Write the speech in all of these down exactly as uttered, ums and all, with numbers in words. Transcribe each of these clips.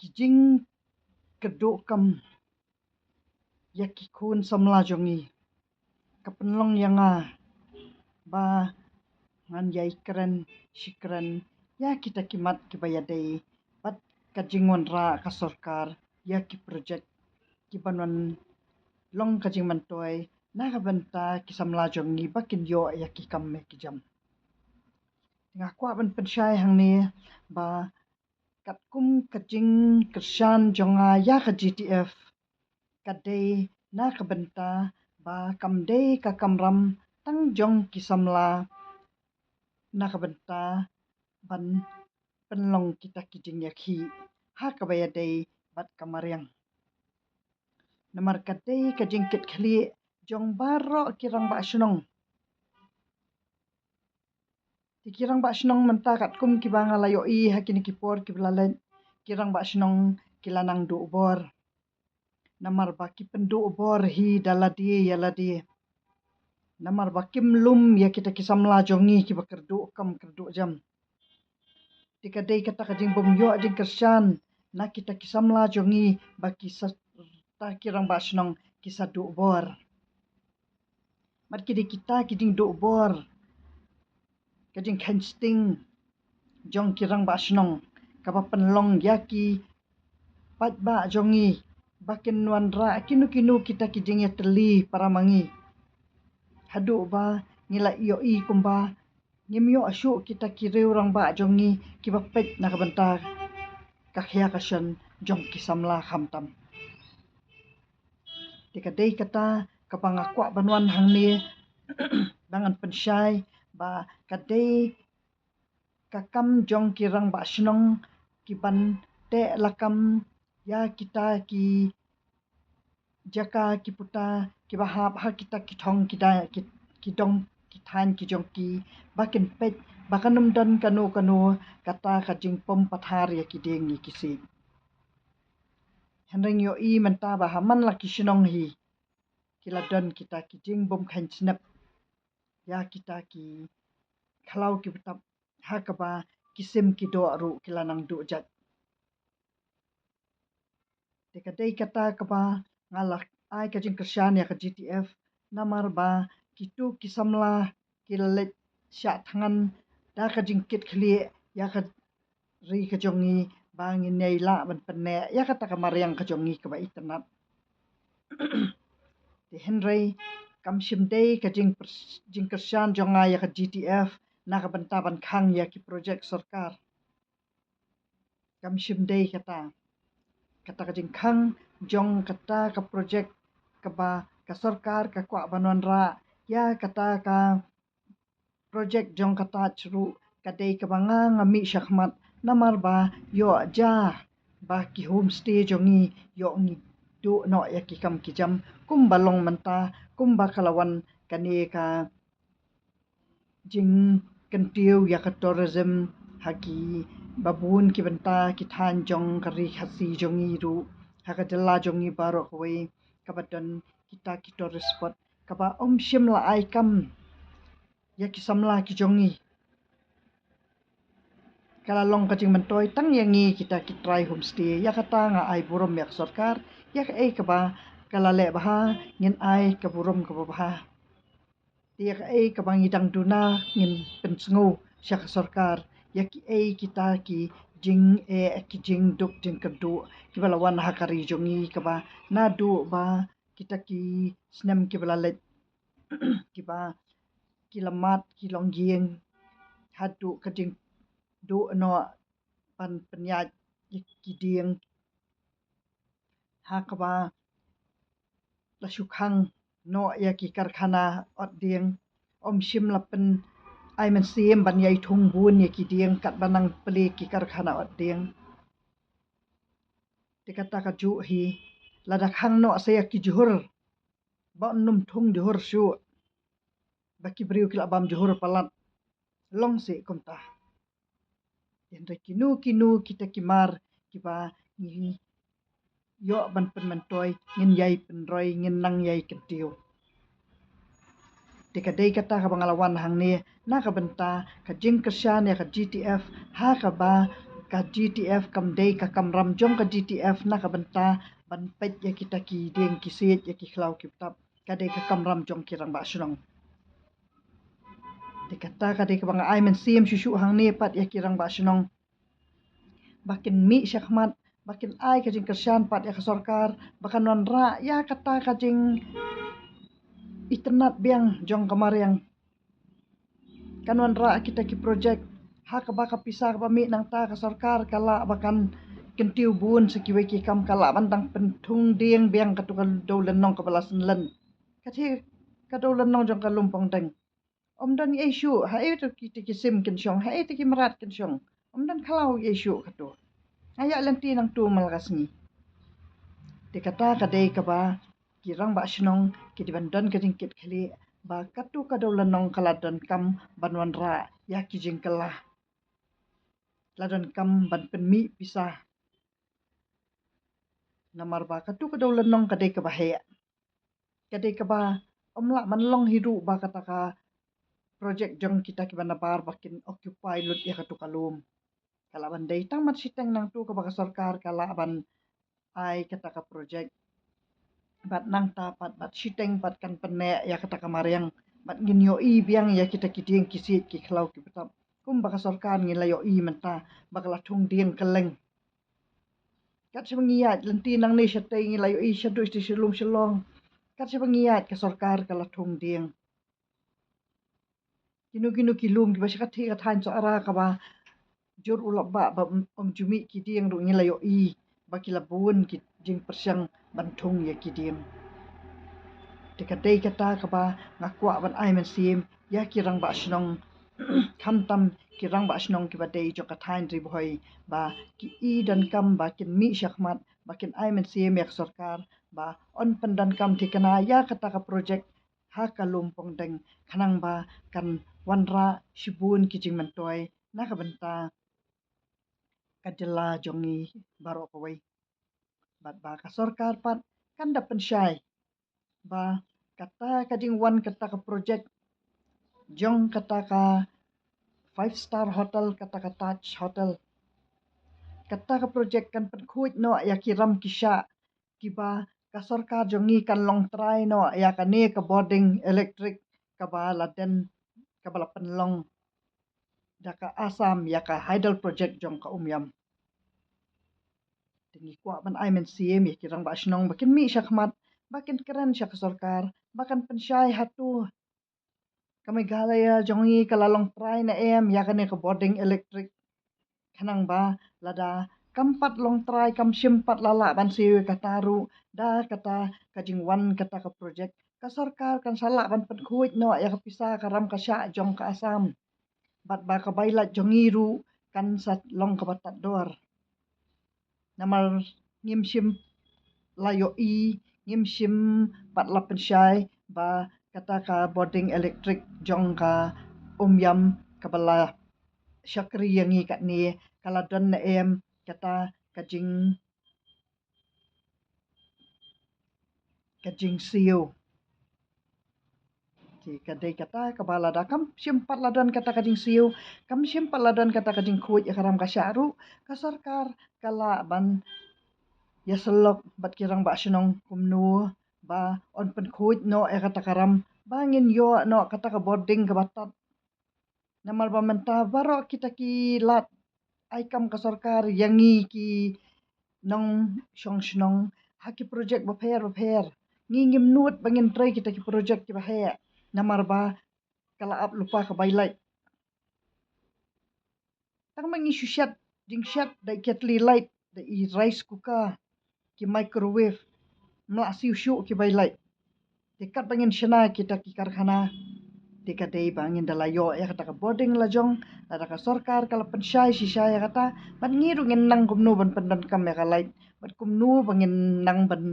ki jingkyrduh kam ïa ki khun samla jong ngi ka pynlong ïa nga ba ngan ïai kren shi kren ïa kita ki mat kiba ïadei bad ka jingwanrah ka sorkar ïa ki projek kiba ngan long ka jingmyntoi na ka bynta ki samla jong ngi ba kin ïoh ïa ki kam ïa ki jam. Nga kwah ban pynshai hangne ba katkum ka jingkyrshan jong nga ïa ka G T F ka dei na ka bynta ba kam dei ka kamram tang jong ki samla, na ka bynta ban pynlong kita ki jingïakhih ha kaba ïadei bad ka mariang. Namar ka dei ka jingkitkhlieh jong baroh ki rangbah shnong. Te ki rangbah shnong mynta katkum kiba nga la ïohi ha kine ki por kiba la leit, ki rangbah shnong ki la nang duh bor. Namar ba ki pynduh bor hi da lade ïa lade. Namar ba kim lum ïa kita ki samla jong ngi kiba kyrduh kam kyrduh jam. Te ka dei kata ka jingbym ïoh jingkyrshan na kita ki samla jong ngi ba ki sa, ta ki rangbah shnong ki sa duh bor. Bad ki dei kita ki jingduh bor, ka jingkheiñ sting jong ki rangbah shnong kaba pynlong ïa ki paidbah jong ngi ba kin wanrah kino kino kita ki jingïatylli para ma ngi. Haduh ba ngi la ïohi kumba ngim ïoh shuh kita ki riew rangbah jong ngi kiba peit na ka bynta ka khia ka shon jong ki samla khamtam. Te ka dei kata kaba nga kwah ban wan hangne ba ngan pynshai ba ka dei ka kam jong ki rangbah shnong ki ban teh lakam ïa kita ki jaka ki puta kiba hap ha kita ki thong ki da ki, ki dong ki thaiñ ki jong ki ba kin peit ba kan ym don kano kano kata ka jingpom pathar ïa ki dieng ïa ki siej. Hynrei ngi ïohi mynta ba ha man la ki shnong hi ki la don kita ki jingbymkheiñ snep ïa kita ki khlaw ki btap ha kaba ki sim ki doh ruh ki la nang duh jait. Te ka dei kata kaba nga la ai ka jingkyrshan ïa ka G T F namar ba kitu ki samla ki la leit shah thngan da ka jingkitkhlieh ïa ka ri ka jong ngi ba ngin ïai lah ban pynneh ïa kata ka mariang ka jong ngi kaba itynnat. Te hynrei kam shym dei ka jing, jingkyrshan jong nga ïa ka G T F na ka bynta ban khang ïa ki projek sorkar. Kam shym dei kata. Kata ka jingkhang jong kata ka projek kaba ka sorkar ka kwah ban wanrah ïa kata ka projek jong kata ruh ka dei kaba nga nga mih shakhmat namar ba ïoh ja ba ki homestay jong ngi ïoh ngi duh noh ïa ki kam ki jam kumba long mynta kumba ka la wan kane ka jingkyntiew ïa ka tourism ha kiba bun ki bynta ki thaiñ jong ka ri Khasi jong ngi ruh ha ka jylla jong ngi baroh kawei kaba don kita ki tourist spot kaba ym shym la ai kam ïa ki samla ki jong ngi. Ka la long ka jingmyntoi tang ïa ngi kita ki trai homestay. Ïa kata nga ai burom ïa ka sorkar, ïa kaei kaba ka la leh bha ngin ai ka burom kaba bha. Te ïa kaei kaba ngi dang duna ngin pynsngew sha ka sorkar ïa kiei kita ki jingeh ki jingduk jingkyrduh kiba la wan ha ka ri jong ngi kaba naduh ba kita ki snem kiba la leit kiba ki la mad ki longïing haduh ka jingduh noh ban pynïaid ïa ki dieng ha kaba la shu khang noh ïa ki karkhana ot dieng. Ym shym la pyn ai mynsiem ban ïai thung bun ïa ki dieng katba nang plie ki karkhana ot dieng. Te kata kajuh hi lada khang noh sa ïa ki jhur ba un ym thung jhur shuh ba ki briew ki la bam jhur palat. Long seh kumta. Hynrei kino kino kita ki mar kiba ngi ïoh ban pynmyntoi ngin ïai pynroi ngin nang ïai kyntiew. Te ka dei kata kaba nga la wan hangne na ka bynta ka jingkyrshan ïa ka G T F ha kaba ka G T F kam dei ka kamram jong ka G T F na ka bynta ban peit ïa kita ki dieng ki siej, ïa ki khlaw ki btap. Ka dei ka kamram jong ki rangbah shnong. Te kata ka dei kaba nga ai mynsiem shuh shuh hangne pat ïa ki rangbah shnong, ba kin mih shakhmat, ba kin ai ka jingkyrshan pat ïa ka sorkar ba kan wanrah ïa kata ka jingitynnad biang jong ka mariang. Kan wanrah kita ki projek ha kaba ka pisa kaba mih nangta ka sorkar ka lah ba kan kyntiew bun sa kiwei ki kam, ka lah ban dang pynthung dieng biang katu ka dewlynnong kaba la synlen. Ka dei ka dewlynnong jong ka Lumpongdeng. Ym don ei shuh ha ei tu ki, ki sim kin shong, ha ei tu ki mrad kin shong. Ym don khlaw ei shuh katu. Nga ïaid lynti nangtu man la ka sngi. Te kata ka dei kaba ki rangbah shnong ki dei ban don ka jingkitkhlieh ba katu ka dewlynnong ka la donkam ban wanrah ïa ki jingkylla. La donkam ban pynmih pisa. Namar ba katu ka dewlynnong ka dei kaba heh. Ka dei kaba ym lah ban long hi ruh ba kata ka projek jong kita kiba nabar ba kin occupy lut ïa katu ka lum. Ka lah ban dei tang mat shiteng nangtu kaba ka sorkar ka lah ban ai kata ka projek. Bad nangta pat bad shiteng pat kan pynneh ïa kata ka mariang. Bad ngin ïohi biang ïa kita ki dieng ki siej ki khlaw ki btap. Kumba ka sorkar ngin la ïohi mynta ba ka la thung dieng kylleng. Kat shaba ngi ïaid lynti nangne shatei ngi la ïohi shaduh shatei sha lum sha long. Kat shaba ngi ïaid ka sorkar ka la thung dieng. Kino kino ki lum kiba sha ka thih ka thaiñ Sohra kaba jur u lap ba ba ym, ym ju mih ki dieng ruh ngi la ïohi ba ki la bun ki jingpyrshang ban thung ïa ki dieng. Te ka dei kata kaba nga kwah ban ai mynsiem ïa ki rangbah shnong, khamtam ki rangbah shnong kiba dei jong ka thaiñ Ri Bhoi ba ki i donkam ba kin mih shakhmat ba kin ai mynsiem ïa ka sorkar ba yn pyndonkam thikna ïa kata ka projek ha ka Lumpongdeng khnang ba kan wanrah shibun ki jingmyntoi na ka bynta ka jylla jong ngi baroh kawei. Bad ba ka sorkar pat kan da pynshai ba kata ka jingwan kata ka projek jong kata ka five star hotel, kata ka Taj Hotel, kata ka projek kan pynkhuid noh ïa ki ram ki shah kiba ka sorkar jong ngi kan long trai noh ïa kane ka bording elektrik kaba la den, kaba la pynlong da ka Assam ïa ka hydel project jong ka Umiam. Te ngi kwah ban ai mynsiem ïa ki rangbah shnong ba kin mih shakhmat ba kin kren sha ka sorkar ba kan pynshai hato ka Meghalaya jong ngi ka la long trai ne em ïa kane ka bording elektrik. Khnang ba lada kam pat long trai, kam shym pat la lah ban siew ïa kata ruh, da kata ka jingwan kata ka projek, ka sorkar kan sa lah ban pynkhuid noh ïa ka pisa ka ram ka shah jong ka Assam. Bad ba ka bai lait jong ngi ruh kan sa long kaba tad dor. Namar ngim shym la ïohi, ngim shym pat la pynshai ba kata ka bording elektrik jong ka Umiam kaba la shakri ïa ngi katne ka la don ne em kata ka jing, ka jingsiew. Te ka dei kata kaba lada kam shym pat la don kata ka jingsiew, kam shym pat la don kata ka jingkhuid ïa ka ram ka shah ruh, ka sorkar ka lah ban ïasyllok bad ki rangbah shnong kumno ba yn pynkhuid noh ïa kata ka ram ba ngin ïoh noh kata ka bording kaba tad. Namar ba mynta baroh kita ki lad ai kam ka sorkar ïa ngi ki nongshong shnong ha ki projek bapher bapher. Ngi ngim nud ba ngin trei kita ki projek kiba heh namar ba ka la ap lypa ka bai lait. Tang ma ngi shu shet jingshet da i kettle light, da i rice cooker, ki microwave, ym lah siew shuh ki bai lait. Te katba ngin shna kita ki karkhana, te ka dei ba ngin da la ïoh ïa kata ka bording la jong, lada ka sorkar ka la pynshai shisha ïa kata, bad ngi ruh ngin nang kumno ban pyndonkam ïa ka lait, bad kumno ba ngin nang ban,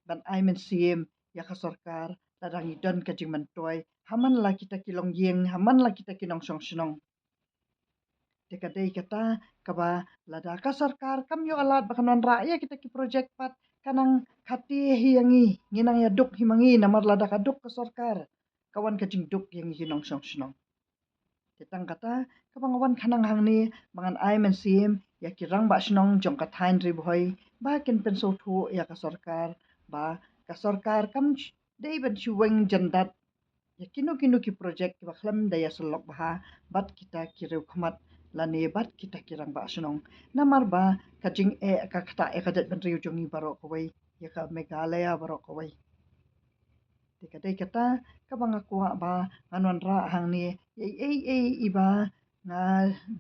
ban ai mynsiem ïa ka sorkar lada ngi don ka jingmyntoi ha man la kita ki longïing, ha man la kita ki nongshong shnong. Te ka dei kata kaba lada ka sorkar kam ïoh lad ba kan wanrah ïa kita ki projek pat, ka nang khati hi ïa ngi, ngi nang ïa duk hi ma ngi, namar lada ka duk ka sorkar, ka wan ka jingduk ïa ngi ki nongshong shnong. Te tang kata kaba nga wan khnang hangne ba ngan ai mynsiem ïa ki rangbah shnong jong ka thaiñ Ri Bhoi ba kin pynsngewthuh ïa ka sorkar ba ka sorkar kam dei ban shu weng jan dat ïa kino kino ki projek kiba khlem da ïasyllok bha bad kita ki riewkhmat lane bad kita ki rangbah shnong. Namar ba ka jingeh ka ktah ïa ka jaitbynriew jong ngi baroh kawei, ïa ka Meghalaya baroh kawei. Te ka dei kata kaba nga kwah ba ngan wanrah hangne, ei ei ei iba nga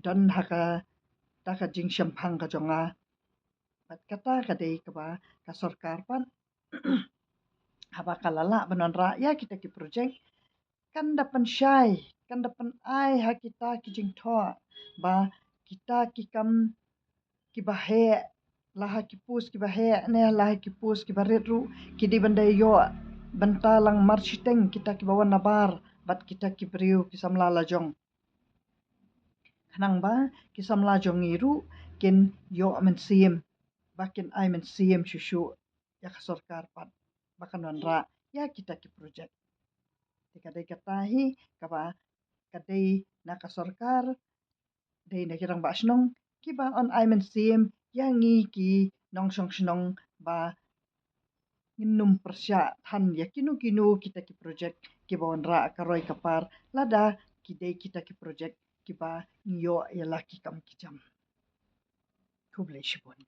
don ha kata ka jingshemphang ka jong nga. Bad kata ka dei kaba ka sorkar pat haba ka la lah ban wanrah ïa kita ki projek, kan da pynshai, kan da pynai ha kita ki jingthoh ba kita ki kam kiba heh, la ha ki post kiba heh ne la ha ki post kiba rit ruh, ki dei ban da ïoh bynta lang marshiteng kita kiba wan nabar bad kita ki briew ki samla lajong. Khnang ba ki samla jong ngi ruh kin ïoh mynsiem, ba kin ai mynsiem shuh shuh ïa ka sorkar pat ba kan wanrah ïa kita ki projek. Te ka dei kata hi kaba ka dei na ka sorkar, dei na ki rangbah shnong kiba yn ai mynsiem ïa ngi ki nongshong shnong ba ngin nym pyrshah than ïa kino kino kita ki projek kiba wanrah ka roi ka par, lada ki dei kita ki projek kiba ngi ïoh ïa la ki kam ki jam. Khublei shibun.